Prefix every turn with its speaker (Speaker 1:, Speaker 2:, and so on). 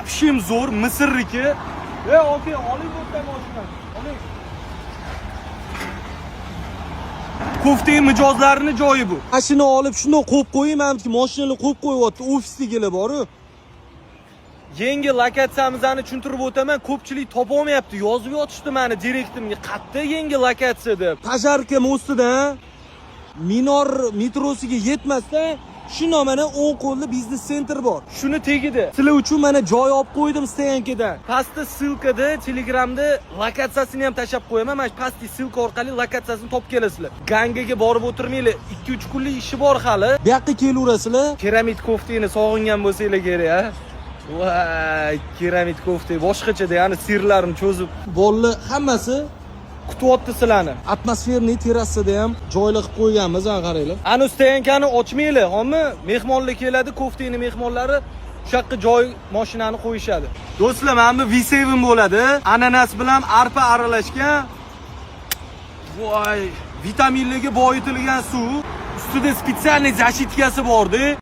Speaker 1: Вообще zo'r, Misrniki. E, okey, oling bu yerdan mashinani. Oling. Kofta mijozlarini joyi bu. Mashina olib shundoq qo'yib qo'ying, mana bu mashinalar qo'yib qo'yyapti, ofisdagilar bor-u. Yangi lokatsiyamizni tushuntirib o'taman, ko'pchilik topolmayapti. Yozib yotishdi mani direktimga, qayerda yangi lokatsiya deb. Пожарка мост idan Minor metrosiga yetmasdan shundoq mana o'ng qo'lda biznes center bor. Shuni tagida. Sizlar uchun mana joy olib qo'ydim стоянка dan. Pastda ссылка da Telegramda lokatsiyasini ham tashlab qo'yaman. Mana shu pastki ссылка orqali lokatsiyasini topib kelasizlar. Gangaga borib o'tirmanglar. 2-3 kunlik ishi bor hali. Bu yoqqa kelaverasizlar. Keramit kofteni sog'ingan bo'lsanglar kerak, a? Voy, keramit kofta boshqachada, ya'ni сыр larini cho'zib. Bolalar hammasi kutyapti sizlarni. Атмосферный terrasada ham joylar qilib qo'yganmiz, ana qaranglar. Anu стоянка ni ochmanglar, hommi? Mehmonlar keladi, kofteni mehmonlari o'sha yoqqa joy mashinani qo'yishadi. Do'stlar, mana bu V7 bo'ladi. Ananas bilan arpa aralashgan. Voy, vitaminlarga boyitilgan suv. Ustida специальный защитка si borda.